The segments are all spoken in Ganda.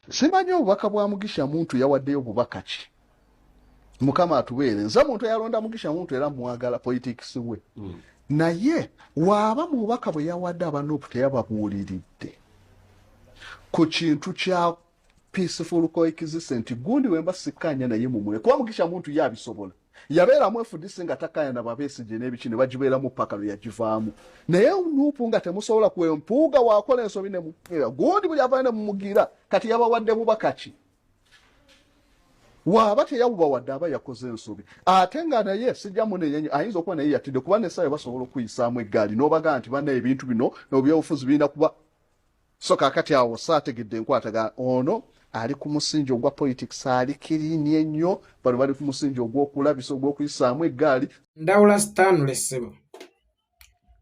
Simanyi obubaka bwa Mugisha Muntu yawaddeyo bubaka ki. Mukama atubeere. Nze muntu eyalonda Mugisha Muntu era mwagala politics we. Naye waaba mu bubaka bwe yawadde aba NUP, teyababuuliridde ku kintu kya peaceful coexistence, nti gundi wemba sikkanya naye mumule, kuba Mugisha Muntu ye abisobola. Yabeeramu FDC nga takkaanya na babesigye n'ebiki, ne bagibeeramu paka lwe yagivaamu. Naye NUP nga temusobola kuwe Mpuuga wakola ensobi ne mugira gundi, buli avayo ne mumugira. Kati yabawadde bubaka ki? Waaba teyabubawadde, aba yakoze ensobi. Ate nga naye sijja munenya, ayinza okuba naye yatidde, kuba nesaayo basobola okuyisaamu eggaali n'obagaa nti banna ebintu bino ebyobufuzi birina kuba. So kakati awo saategedde enkwatagana. Ono ali ku musingi ogwa politics, ali kirini ennyo, bano bali ku musingi ogw'okulabisa, ogw'okuyisaamu eggaali. Ndawula Stanley, ssebo,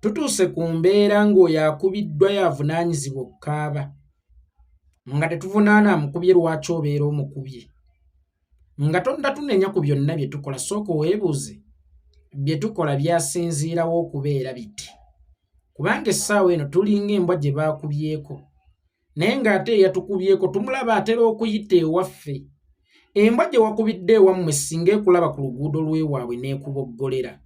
tutuuse ku mbeera ng'oyo akubiddwa yavunaanyizibwa okukaaba, nga tetuvunaana amukubye. Lwaki obeera omukubye nga tonnatunenya ku byonna bye tukola? Sooka weebuuze bye tukola byasinziirawo okubeera biti, kubanga essaawa eno tulinga embwa gye baakubyeko, naye ng'ate eyatukubyeko tumulaba atera okuyita ewaffe. Embwa gye wakubidde ewammwe singa ekulaba ku luguudo lw'ewaabwe n'ekuboggolera,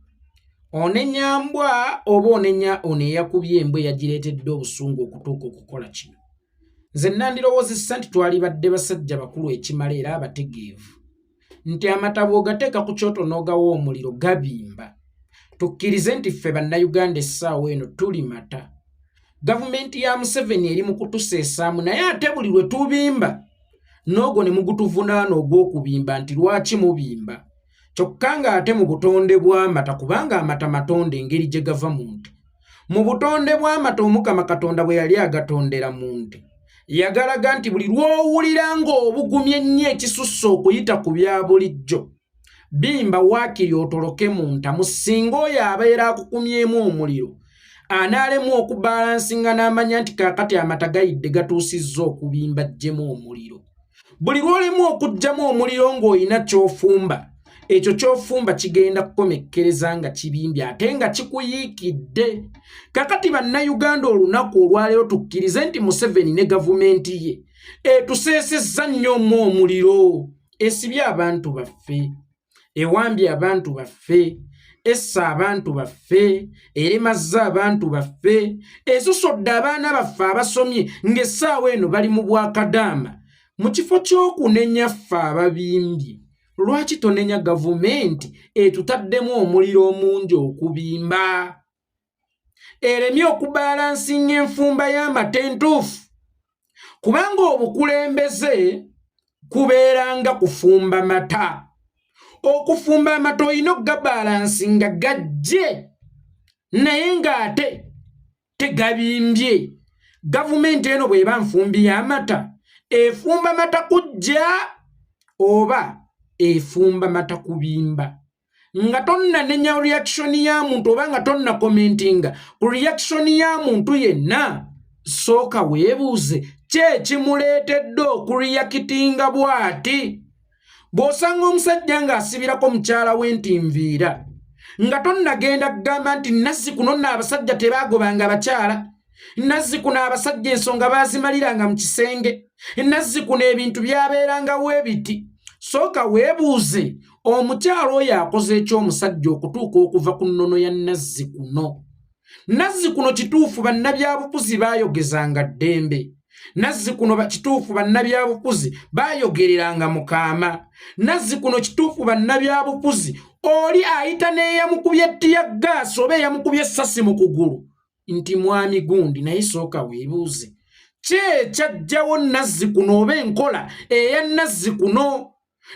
onenya mbwa oba onenya ono eyakubye embwa eyagireetedde obusungu okutuuka okukola kino? Nze nandirowoozesa nti twalibadde basajja bakulu ekimala era abategeevu nti amata bw'ogateeka ku kyoto n'ogawa omuliro gabimba. Tukkirize nti ffe Bannayuganda essaawa eno tuli mata. Gavumenti ya Museveni eri mu kutuseesaamu, naye ate buli lwe tubimba n'ogwo ne mugutuvunaana ogw'okubimba nti lwaki mubimba, kyokka ng'ate mu butonde bw'amata, kubanga amata matonde engeri gye gava mu nte, mu butonde bw'amata Omukama Katonda bwe yali agatondera mu nte, yagalaga nti buli lw'owulira ng'obugumye ennyo ekisusse okuyita ku bya bulijjo, bimba waakiri otoloke mu ntamu. Singa oyo abeera akukumyemu omuliro anaalemu okubalansinga n'amanya nti kaakati amata gayidde, gatuusizza okubimba, ggyemu omuliro. Buli lw'olemu okuggyamu omuliro ng'olina ky'ofumba, ekyo ky'ofumba kigenda kukomekkereza nga kibimbye ate nga kikuyiikidde. Kakati Bannayuganda, olunaku olwaleero tukkirize nti Museveni ne gavumenti ye etuseesezza nnyo mu omuliro, esibye abantu baffe, ewambye abantu baffe, essa abantu baffe, eremazza abantu baffe, esosodde abaana baffe abasomye ng'essaawa eno bali mu bwakadaama. Mu kifo ky'okunenya ffe ababimbye, lwaki tonenya gavumenti etutaddemu omuliro omungi okubimba, eremye okubalansinga enfumba y'amata entuufu? Kubanga obukulembeze kubeeranga kufumba mata. Okufumba amata olina okugabalansinga gajje naye ng'ate tegabimbye. Gavumenti eno bw'eba nfumbi y'amata, efumba mata kujja oba efumba mata kubimba? Nga tonnanenya reaction ya muntu oba nga tonna commentinga ku reaction ya muntu yenna, sooka weebuuze ki ekimuleetedde okureactinga bw'ati. Bw'osanga omusajja ng'asibirako mukyala we nti nviira, nga tonnagenda kugamba nti nazzi kuno nno abasajja tebaagobanga bakyala, nazzi kuno abasajja ensonga baazimaliranga mu kisenge, nazzi kuno ebintu byabeerangawo ebiti, sooka weebuuze omukyala oyo akoze eky'omusajja okutuuka okuva ku nnono ya nazzi kuno. Nazzi kuno kituufu bannabyabufuzi baayogezanga ddembe, nazzi kuno kituufu bannabyabufuzi baayogereranga mu kaama, nazzi kuno kituufu bannabyabufuzi oli ayita n'eyamukubye tear gas oba eyamukubye essasi mu kugulu nti mwami gundi. Naye sooka weebuuze ki ekyajjawo nazzi kuno oba enkola eya nazzi kuno.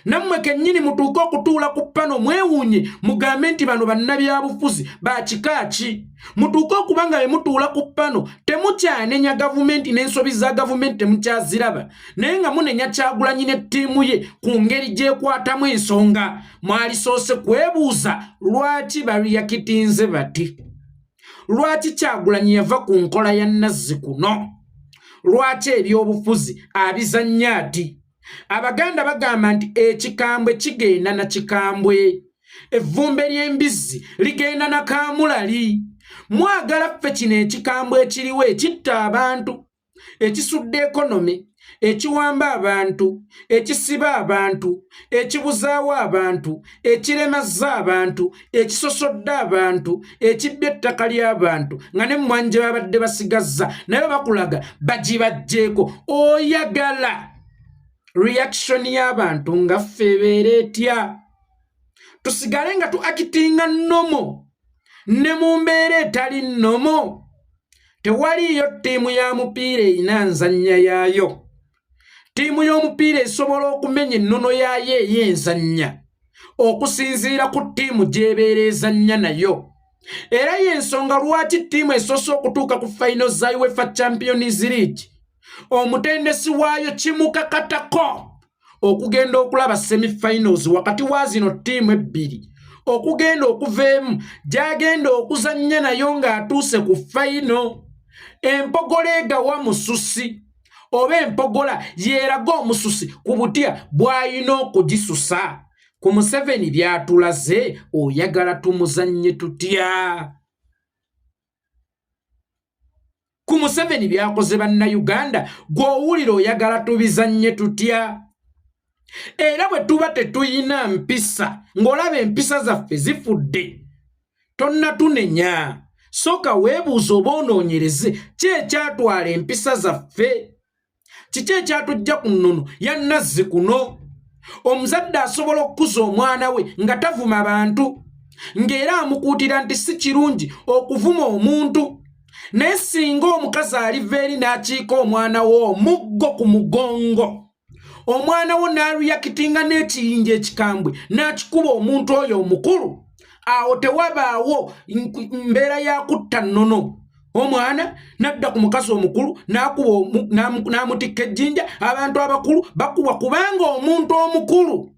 Nammwe kennyini mutuuke okutuula ku pano mwewuunye, mugambe nti bano bannabyabufuzi bakika ki? Mutuuke okuba nga bwe mutuula ku pano temukyanenya gavumenti n'ensobi za gavumenti temukyaziraba, naye nga munenya Kyagulanyi ne ttiimu ye ku ngeri gy'ekwatamu ensonga. Mwalisoose kwebuuza lwaki bareactinze bati, lwaki Kyagulanyi yava ku nkola ya nazzi kuno, lwaki ebyobufuzi abizannya ati. Abaganda bagamba nti ekikambwe kigenda na kikambwe, evvumbe ly'embizzi ligenda na kaamulali. Mwagala ffe kino ekikambwe ekiriwo ekitta abantu, ekisudde economy, Ekiwamba abantu, ekisiba abantu, ekibuzaawo abantu, ekiremazza abantu, ekisosodde abantu, ekibbye ettaka ly'abantu nga n'emmwanyi gye babadde basigazza naye bakulaga bagibajjeeko. Oyagala reaction y'abantu nga ffe ebeera etya? Tusigale nga tu actinga normal ne mu mbeera etali normal? Tewaliiyo ttiimu ya mupiira erina nzannya yaayo. Ttiimu y'omupiira esobola okumenya ennono yaayo ey'enzannya okusinziira ku ttiimu gy'ebeera ezannya nayo. Era y'ensonga lwaki ttiimu esoose okutuuka ku fayino za UEFA Champions League, omutendesi waayo kimukakatako okugenda okulaba semifinals wakati wa zino ttiimu ebbiri, okugenda okuva emu gy'agenda okuzannya nayo ng'atuuse ku fayino. Empogola egawa mususi, oba empogola yeeraga omususi ku butya bw'alina okugisusa. Ku Museveni by'atulaze, oyagala tumuzannye tutya? Ku Museveni byakoze Bannayuganda, gw'owulira oyagala tubizannye tutya? Era bwe tuba tetuyina mpisa, ng'olaba empisa zaffe zifudde, tonnatunenya, sooka weebuuza oba onoonyereze ki ekyatwala empisa zaffe. Kiki ekyatujja ku nnono ya nazzi kuno? Omuzadde asobola okukuza omwana we nga tavuma bantu, ng'era amukuutira nti si kirungi okuvuma omuntu, naye singa omukazi aliva eri n'akiika omwana we omuggo ku mugongo, omwana wo n'areactinga n'ekiyinja ekikambwe n'akikuba omuntu oyo omukulu, awo tewabaawo mbeera ya kutta nnono. Omwana nadda ku mukazi omukulu n'akuba, n'amutikka ejjinja. Abantu abakulu bakubwa kubanga omuntu omukulu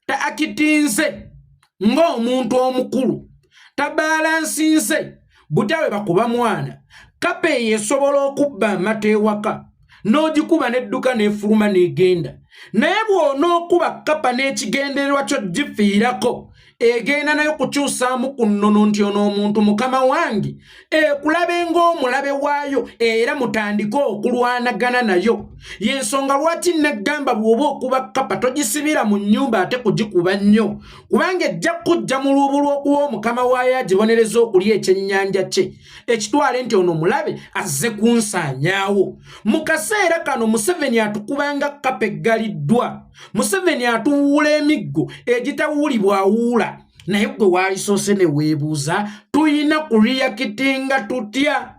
taactinze ng'omuntu omukulu, tabalancinze butya bwe bakuba mwana. Kapa eyo esobola okubba amata ewaka n'ogikuba n'edduka n'efuluma n'egenda, naye bw'onookuba kapa n'ekigendererwa kyo gifiirako, egenda nayo kukyusaamu ku nnono nti ono omuntu mukama wange, ekulabe ng'omulabe waayo, era mutandike okulwanagana nayo. Yensonga lwaki neggamba bw'oba okuba kapa togisibira mu nnyumba ate kugikuba nnyo, kubanga ejja kujja mu luubu lw'okuwa omukama waayo agibonereza okulya ekyennyanja kye, ekitwale nti ono mulabe azze kunsaanyaawo. Mu kaseera kano Museveni atukubanga kapa eggaliddwa. Museveni atuwuula emiggo egitawuulibwa awuula, naye gwe waalisoose ne weebuuza, tuyina kureactinga tutya?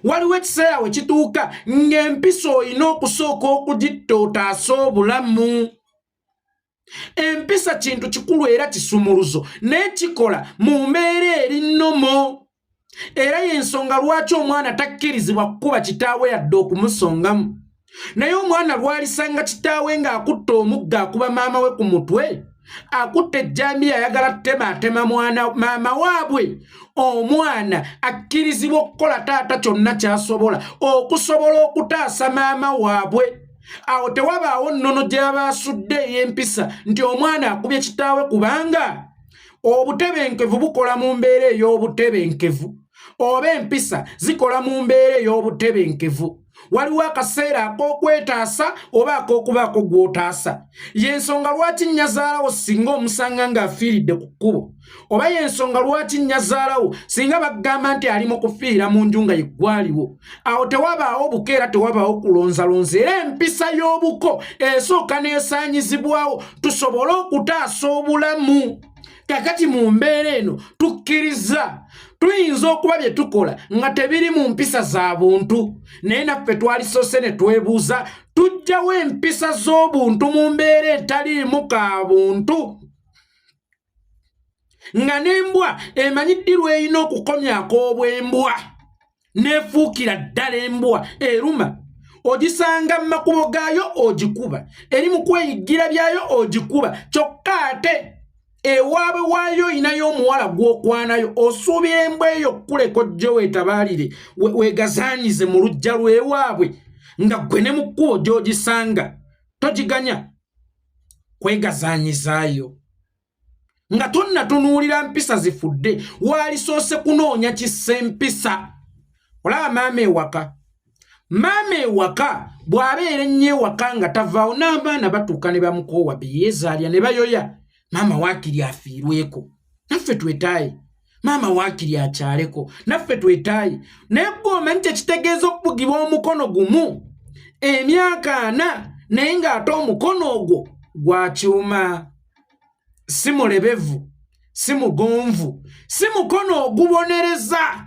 Waliwo ekiseera we kituuka ng'empisa olina okusooka okugitta otaasa obulamu. Empisa kintu kikulu era kisumuluzo, naye kikola mu mbeera eri normal. Era y'ensonga lwaki omwana takkirizibwa kukuba kitaawe yadde okumusongamu, naye omwana lwalisanga kitaawe ng'akutta omugga akuba maama we ku mutwe, akutta ejjambiya ayagala ttema, atema mwana maama waabwe, omwana akkirizibwa okukola taata kyonna ky'asobola okusobola okutaasa maama waabwe. Awo tewabaawo nnono gy'aba asudde ey'empisa nti omwana akubye kitaawe, kubanga obutebenkevu bukola mu mbeera ey'obutebenkevu, oba empisa zikola mu mbeera ey'obutebenkevu. Waliwo akaseera ak'okwetaasa oba ak'okubaako gw'otaasa. Yensonga lwaki nnyazaalawo singa omusanga ng'afiiridde ku kkubo, oba yensonga lwaki nnyazaalawo singa bagamba nti ali mu kufiira mu nju nga yeggwaliwo, awo tewabaawo bukeera, tewabaawo kulonzalonza, era empisa y'obuko esooka n'esaanyizibwawo tusobole okutaasa obulamu. Kakati mu mbeera eno tukkiriza tuyinza okuba bye tukola nga tebiri mu mpisa za buntu, naye naffe twalisoose ne twebuuza, tujjawo empisa z'obuntu mu mbeera etaliimu ka buntu, nga n'embwa emanyiddwa erina okukomyako obw'embwa neefuukira ddala embwa eruma. Ogisanga mu makubo gaayo ogikuba, eri mu kweyiggira byayo ogikuba, kyokka ate ewaabwe waayo oyinayo omuwala gw'okwanayo, osuubira embwa eyo okkuleka ojje weetabaalire, weegazaanyize mu luggya lw'ewaabwe, nga ggwe ne mu kkubo gy'ogisanga togiganya kwegazaanyizaayo. Nga tonnatunuulira mpisa zifudde, waalisoose kunoonya kissa empisa. Olaba maama ewaka Maama ewaka bw'abeera ennyo ewaka nga tavaawo, n'abaana batuuka ne bamukoowa, beyeezaalya ne bayoya. Maama waakiri afiirweko, naffe twetaaye. Maama waakiri akyaleko, naffe twetaaye. Naye gwe omanyi kyekitegeeza okubugibwa omukono gumu emyaka 40, naye ng'ate omukono ogwo gwa kyuma, si mulebevu, si mugonvu, si mukono ogubonereza,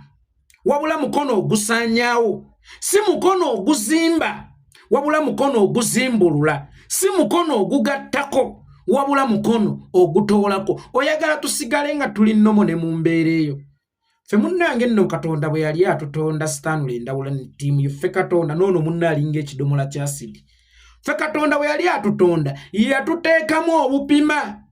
wabula mukono ogusaanyaawo, si mukono oguzimba, wabula mukono oguzimbulula, si mukono ogugattako, wabula mukono ogutoolako. Oyagala tusigale nga tuli normal ne mu mbeera eyo? Ffe munnange nno, Katonda bwe yali atutonda, Stanley Endawula ne ttiimu yo, ffe Katonda noono munne alinga ekidomola kya asidi. Ffe Katonda bwe yali atutonda, yatuteekamu obupima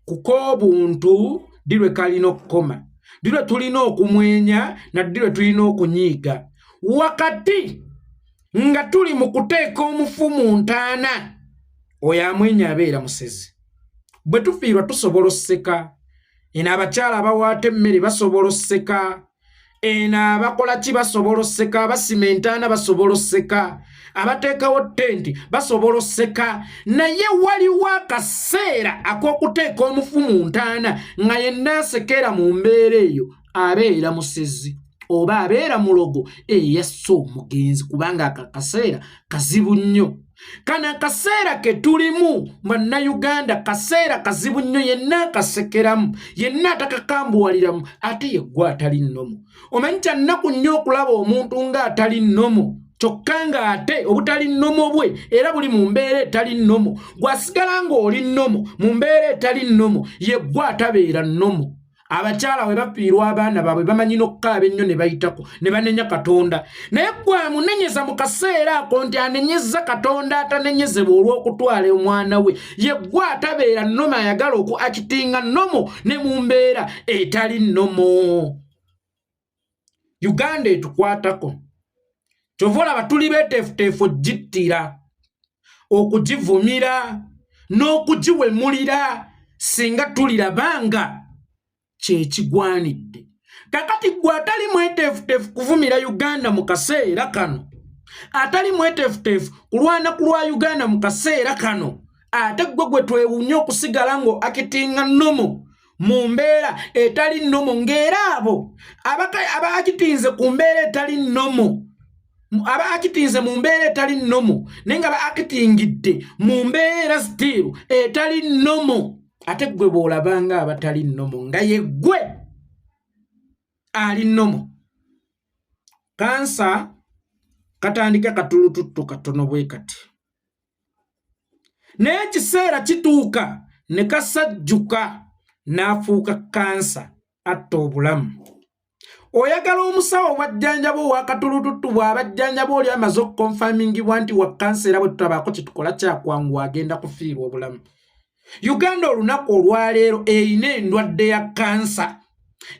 kuk'obuntu, ddi lwe kalina okukoma, ddi lwe tulina okumwenya, na ddi lwe tulina okunyiiga. Wakati nga tuli mu kuteeka omufu mu ntaana, oyo amwenya abeera musezi. Bwe tufiirwa tusobola osseka. Eno abakyala abawaata emmere basobola osseka, eno abakola ki basobola osseka, abasima entaana basobola osseka, abateekawo tenti basobola osseka. Naye waliwo akaseera ak'okuteeka omufu mu ntaana nga yenna asekera mu mbeera eyo abeera musezi oba abeera mulogo eyasse omugenzi, kubanga aka kaseera kazibu nnyo. Kano akaseera ke tulimu Bannayuganda kaseera kazibu nnyo. Yenna akasekeramu, yenna atakakambuwaliramu, ate yeggwe atali normal. Omanyi kyannaku nnyo okulaba omuntu ng'atali normal, kyokka ng'ate obutali normal bwe era buli mu mbeera etali normal. Gwasigala ng'oli normal mu mbeera etali normal, yeggwe atabeera normal. Abakyala bwe bafiirwa abaana baabwe bamanyi n'okukaaba ennyo ne bayitako ne banenya Katonda, naye gwe amunenyeza mu kaseera ako nti anenyeza Katonda atanenyezebwa olw'okutwala omwana we, ye gwe atabeera normal, ayagala oku actinga normal ne mu mbeera etali normal. Uganda etukwatako, kyova olaba tuli beeteefuteefu ogittira, okugivumira n'okugiwemulira singa tulirabanga kyekigwanidde. Kakati gwe atali mweteefuteefu kuvumira Uganda mu kaseera kano, atali mweteefuteefu kulwana ku lwa Uganda mu kaseera kano, ate gwe gwe twewuunye okusigala ng'o actinga normal mu mbeera etali normal, ng'era abo aba actinze ku mbeera etali normal, aba actinze mu mbeera etali normal, naye nga ba actingidde mu mbeera era still etali normal, ate gwe bw'olabanga abatali normal nga yeggwe ali normal. Kansa katandika katulututtu katono bwe kati, naye ekiseera kituuka ne kasajjuka n'afuuka kansa atta obulamu. Oyagala omusawo bwajjanjaba owakatulututtu, bw'abajjanjaba oli amaze okuconfirmingibwa nti wa kansa, era bwe tutabaako kyetukola kyakwangu agenda kufiirwa obulamu. Uganda olunaku olwaleero erina endwadde ya kansa,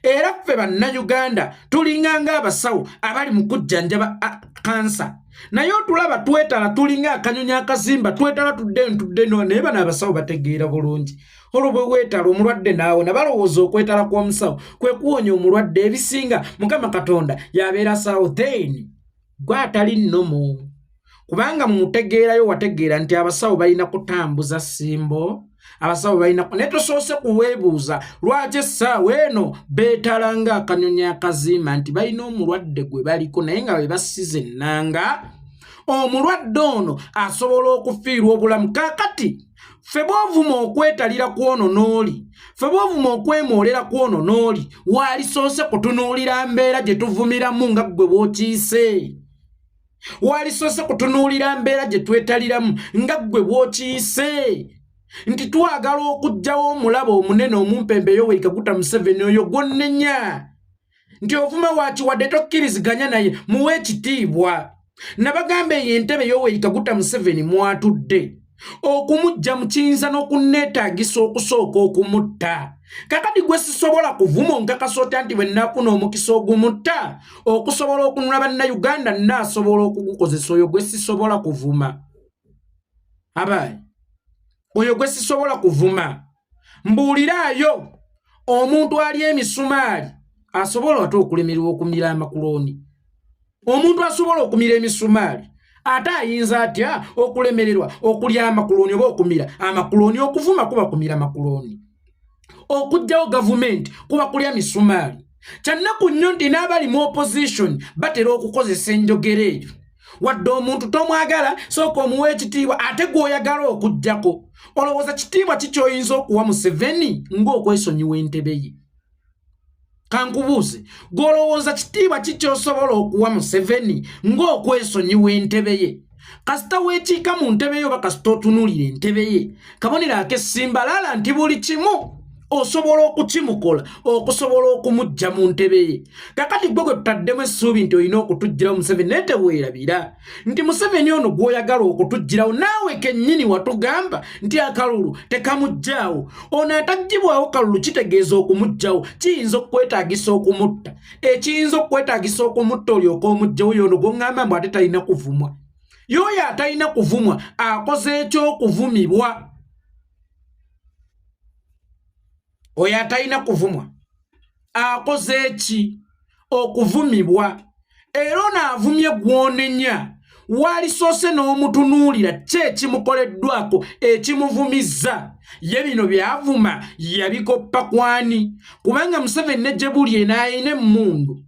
era ffe Bannayuganda tulinga ng'abasawo abali mu kujjanjaba kansa, naye otulaba twetala, tulinga akanyonyi akazimba, twetala tudde ntudde no. Naye bano abasawo bategeera bulungi, olwo bwe weetala omulwadde naawona. Balowooza okwetala kw'omusawo kwe kuwonya omulwadde. Ebisinga Mukama Katonda yabeera sawo. Then gwe atali normal, kubanga mumutegeerayo, wategeera nti abasawo balina kutambuza ssimbo, abasawo balina, naye tosoose kuweebuuza lwaki essaawa eno beetala ng'akanyonyi akazimba, nti balina omulwadde gwe baliko, naye nga bwe basiza ennanga omulwadde ono asobola okufiirwa obulamu. Kaakati ffe bw'ovuma okwetalira kwono n'oli, ffe bw'ovuma okwemoolera kwono n'oli, waalisoose kutunuulira mbeera gye tuvumiramu nga ggwe bw'okiise, waalisoose kutunuulira mbeera gye twetaliramu nga ggwe bw'okiise, nti twagala okuggyawo omulaba omunene omumpembe Yoweri Kaguta Museveni, oyo gwonnenya nti ovuma wakiwadde tokkiriziganya naye, muwe ekitiibwa. Nabagamba eyo entebe Yoweri Kaguta Museveni mwatudde, okumujja mukiyinza n'okunneetaagisa okusooka okumutta. Kakati gwe sisobola kuvuma, onkakasa otya nti bwe nnaafuna omukisa ogumutta okusobola okunula Bannayuganda nnaasobola okugukozesa? Oyo gwe sisobola kuvuma, abaayi, oyo gwe sisobola kuvuma. Mbuuliraayo omuntu ali emisumaali asobola ate okulemererwa okumira amakulooni. Omuntu asobola okumira emisumaali ate ayinza atya okulemererwa okulya amakulooni oba okumira amakulooni? Okuvuma kuba kumira makulooni, okuggyawo gavumenti kuba kulya misumaali. Kyannaku nnyo nti n'abali mu opposition batera okukozesa enjogera eyo. Wadde omuntu tomwagala, sooka omuwa ekitiibwa, ate gw'oyagala okuggyako olowooza kitiibwa ki ky'oyinza okuwa Museveni ng'okwesonyiwa entebe ye? Kankubuuze, gw'olowooza kitiibwa ki ky'osobola okuwa Museveni ng'okwesonyiwa entebe ye? Kasita weekiika mu ntebe ye oba kasita otunuulira entebe ye, kabonero ak'essimbalala nti buli kimu osobola okukimukola okusobola okumuggya mu ntebe ye. Kakati gwe gwe tutaddemu essuubi nti olina okutuggyirawo Museveni, naye teweerabira nti Museveni ono gw'oyagala okutuggyirawo naawe kennyini watugamba nti akalulu tekamuggyaawo. Ono ataggyibwawo kalulu kitegeeza okumuggyawo kiyinza okukwetaagisa okumutta. Ekiyinza okukwetaagisa okumutta olyoka omuggyewo y'ono gw'oŋŋamba mbu ate talina kuvumwa. Y'oyo atalina kuvumwa akoze eky'okuvumibwa. Oyo atalina kuvumwa akoze eki okuvumibwa? Era ono avumye gw'onenya walisoose n'omutunuulira ki ekimukoleddwako ekimuvumizza? Ye bino byavuma yabikoppa kwani? Kubanga Museveni ne gye buli eno ayina emmundu,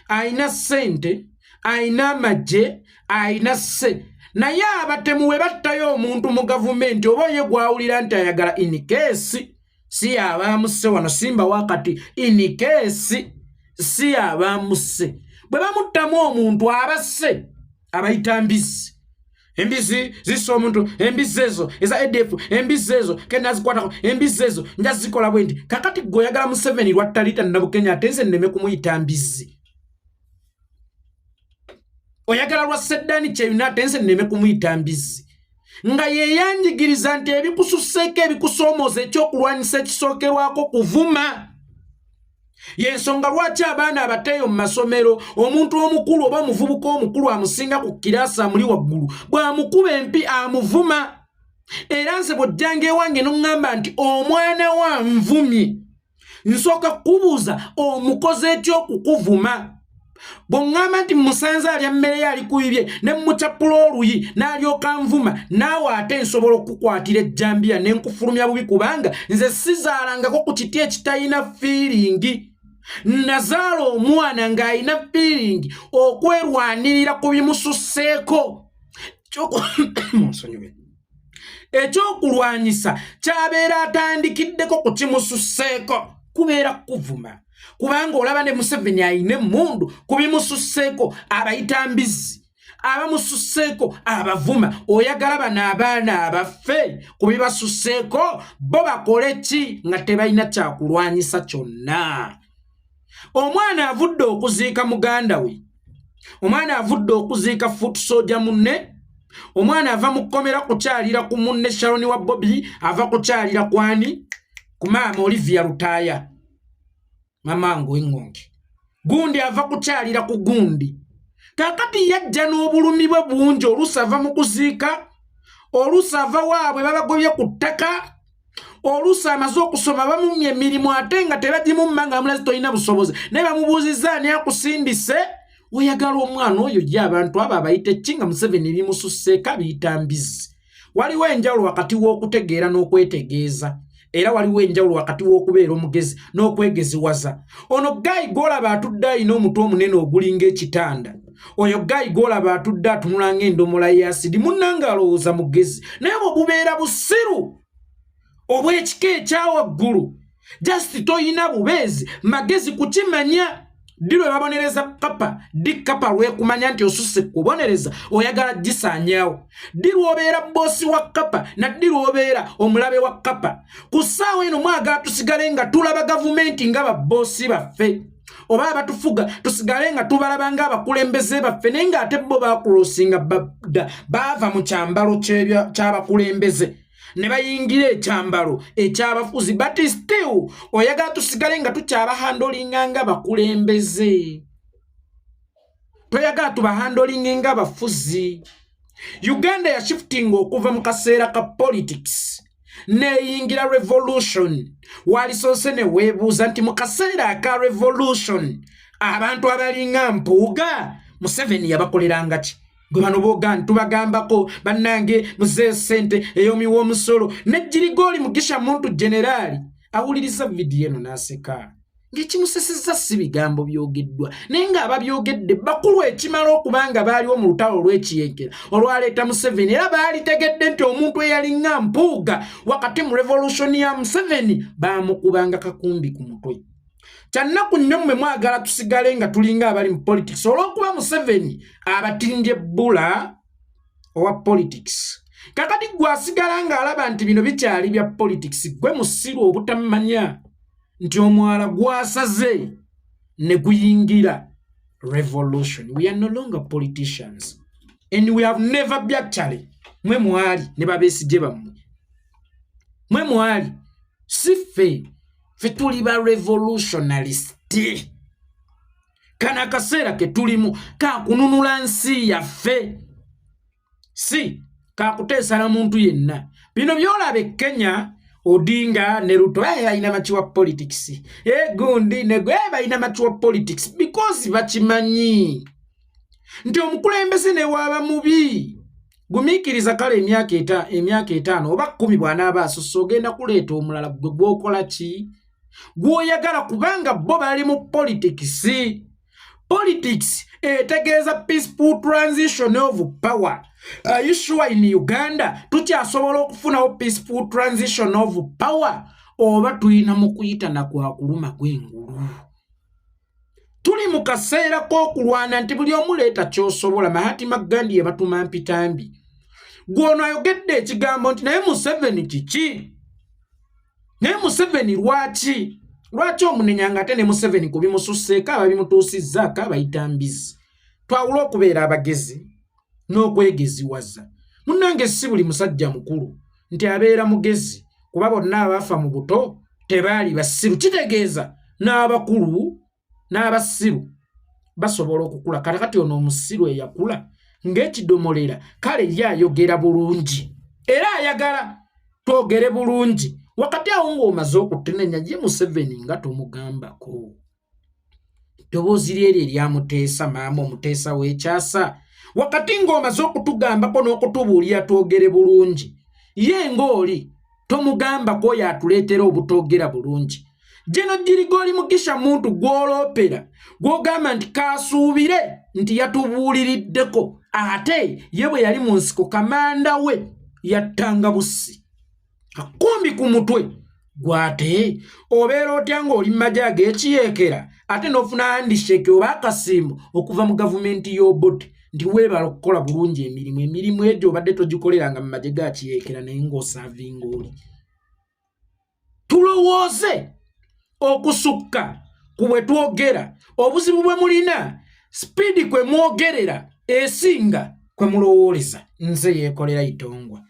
ayina ssente, ayina amagye, ayina sse, naye abatemu we battayo omuntu mu gavumenti oba ye gwawulira nti ayagala, in case si yabaamusse wano simba wakati, in case si yabaamusse, bwe bamuttamu omuntu abasse abayita mbizi. Embizi zissa omuntu, embizi ezo eza ADF, embizi ezo kenazikwatako, embizi ezo nja zikola bwe nti. Kakati gwe oyagala Museveni lwattalita Nabukenya ate nze nneme kumuyita mbizi? Oyagala lwa Seddani Kyeyuna ate nze nneme kumuyita mbizi, nga yeyanjigiriza nti ebikususseeko, ebikusoomooza, ekyokulwanyisa ekisookerwako kuvuma? Yensonga lwaki abaana abateeyo mu masomero, omuntu omukulu oba omuvubuka omukulu amusinga ku kiraasi amuli waggulu bw'amukuba empi amuvuma. Era nze bw'ojjanga ewange n'oŋŋamba nti omwana wa nvumye, nsooka kukubuuza omukoze ekyokukuvuma. Bw'oŋŋamba nti musanze alya mmere ye ali ku bibye ne mmucappula oluyi n'alyoka nvuma, naawe ate nsobola okukukwatira ejjambiya ne nkufulumya bubi, kubanga nze sizaalangako ku kiti ekitalina feeling. Nazaala omwana ng'alina feeling okwerwanirira ku bimususseeko. Munsonyiwe, ekyokulwanyisa kyabeera atandikiddeko ku kimususseeko kubeera kuvuma, kubanga olaba ne Museveni ayina emmundu, ku bimususseeko abayita mbizi, abamususseeko abavuma. Oyagala bano abaana abaffe ku bibasusseeko bo bakole ki nga tebalina kyakulwanyisa kyonna? Omwana avudde okuziika muganda we, omwana avudde okuziika foot soldier munne, omwana ava mu kkomera kukyalira ku munne Sharon wa Bobi, ava kukyalira kwani? Ku maama Olivia Lutaaya, mama ngu eŋŋonge gundi, ava kukyalira ku gundi. Kakati yajja n'obulumi bwe bungi, oluusi ava mu kuziika, oluusi ava waabwe babagobye ku ttaka, oluusi amaze okusoma bamumya emirimu ate nga tebagimumma nga bamulazi tolina busobozi, naye bamubuuzizza ani akusindise. Oyagala omwana oyo ye abantu abo abayita ki nga Museveni bimususseeko abiyita mbizi? Waliwo enjawulo wakati w'okutegeera n'okwetegeeza, era waliwo enjawulo wakati w'okubeera omugezi n'okwegeziwaza. Ono guy gw'olaba atudde alina omutwe omunene ogulinga ekitanda, oyo guy gw'olaba atudde atunula ng'endomola ya asidi, munnange alowooza mugezi, naye bwe bubeera busiru obw'ekika ekyawaggulu. Just toyina bubeezi magezi kukimanya ddi lwe babonereza kapa, ddi kapa lwekumanya nti osusse kubonereza oyagala gisaanyaawo, ddi lw'obeera boss wa kapa na ddi lw'obeera omulabe wa kapa. Ku ssaawa eno mwagala tusigale nga tulaba gavumenti nga baboss baffe oba abatufuga, tusigale nga tubalaba nga abakulembeze baffe, naye ng'ate bo bakulosinga badda baava mu kyambalo ky'abakulembeze ne bayingira ekyambalo ekyabafuzi, but still oyagala tusigale nga tukyabahandlinga nga bakulembeze, toyagala tubahandlinge nga bafuzi. Uganda yashiftinga okuva mu kaseera ka politics neyingira revolution. Walisoose ne weebuuza nti mu kaseera aka revolution abantu abalinga Mpuuga Museveni yabakoleranga ki? Gwe bano boga ntubagambako bannange muzeeyo ssente ey'omiwa omusolo nejjirigooli. Mugisha Muntu generaali awuliriza vidiyo eno n'aseka ng'ekimusesezza si bigambo byogeddwa, naye ng'ababyogedde bakulu ekimala okuba nga baaliwo mu lutalo olw'ekiyenkera olwaleeta Museveni, era baalitegedde nti omuntu eyalinga Mpuuga wakati mu revolution ya Museveni baamukubanga kakumbi ku mutwe. Kyannaku nnyo, mmwe mwagala tusigale nga tulinga abali mu politics olw'okuba Museveni abatindye ebbula owa politics. Kakati gwe asigala ng'alaba nti bino bikyali bya politics, gwe musiru obutamanya nti omwala gwasaze ne guyingira revolution. We are no longer politicians and we have never be. Actually, mwe mwali ne babeesije bammwe, mwe mwali, si ffe. Ffe tuli ba revolutionalist. Kano akaseera ke tulimu kakununula nsi yaffe, si kakuteesa na muntu yenna. Bino byolaba e Kenya, Odinga ne Ruto balina mature politics, gundi ne balina mature politics because bakimanyi nti omukulembeze ne waaba mubi, gumiikiriza kale emyaka 5 oba 10, bw'anaaba asusse ogenda kuleeta omulala gwe gwokola ki gw'oyagala, kubanga bo bali mu politics. Politics etegeeza peaceful transition of power. Are you sure in Uganda tukyasobola okufunawo peaceful transition of power, oba tulina mu kuyitana kwa kuluma gw'engulu? Tuli mu kaseera k'okulwana nti buli omu leeta ky'osobola. Mahatma Gandhi yebatuma mpitambi. Gwono ayogedde ekigambo nti naye Museveni kiki? Naye Museveni lwaki omunenya nga ate ne Museveni ku bimususseeko aba bimutuusizzaako abayita mbizi? Twawule okubeera abagezi n'okwegeziwaza. Munnange, si buli musajja mukulu nti abeera mugezi, kuba bonna abafa mu buto tebaali basiru. Kitegeeza n'abakulu n'abasiru basobola okukula. Katakati ono omusiru eyakula ng'ekidomolera, kale ye ayogera bulungi era ayagala twogere bulungi. Wakati awo ng'omaze okutenenya ye Museveni nga tomugambako ddoboozi lyeri eryamuteesa maama omuteesa w'ekyasa, wakati ng'omaze okutugambako n'okutubuulira twogere bulungi, ye ng'oli tomugambako oyo atuleetera obutoogera bulungi. Geno Girigooli Mugisha Muntu gw'oloopera, gw'ogamba nti kasuubire nti yatubuuliriddeko, ate ye bwe yali mu nsiko kamanda we yattanga bussi akumbi ku mutwe. Gwate obeera otya ng'oli mu magye ag'ekiyeekera ate n'ofuna handshake oba akasiimo okuva mu gavumenti y'Obote nti weebala okukola bulungi emirimu, emirimu egyo obadde togikoleranga mu magye ga kiyeekera, naye ng'osaavinga oli? Tulowooze okusukka ku bwe twogera. Obuzibu bwe mulina, speed kwe mwogerera esinga kwe mulowooleza. Nze Yeekolera Itongwa.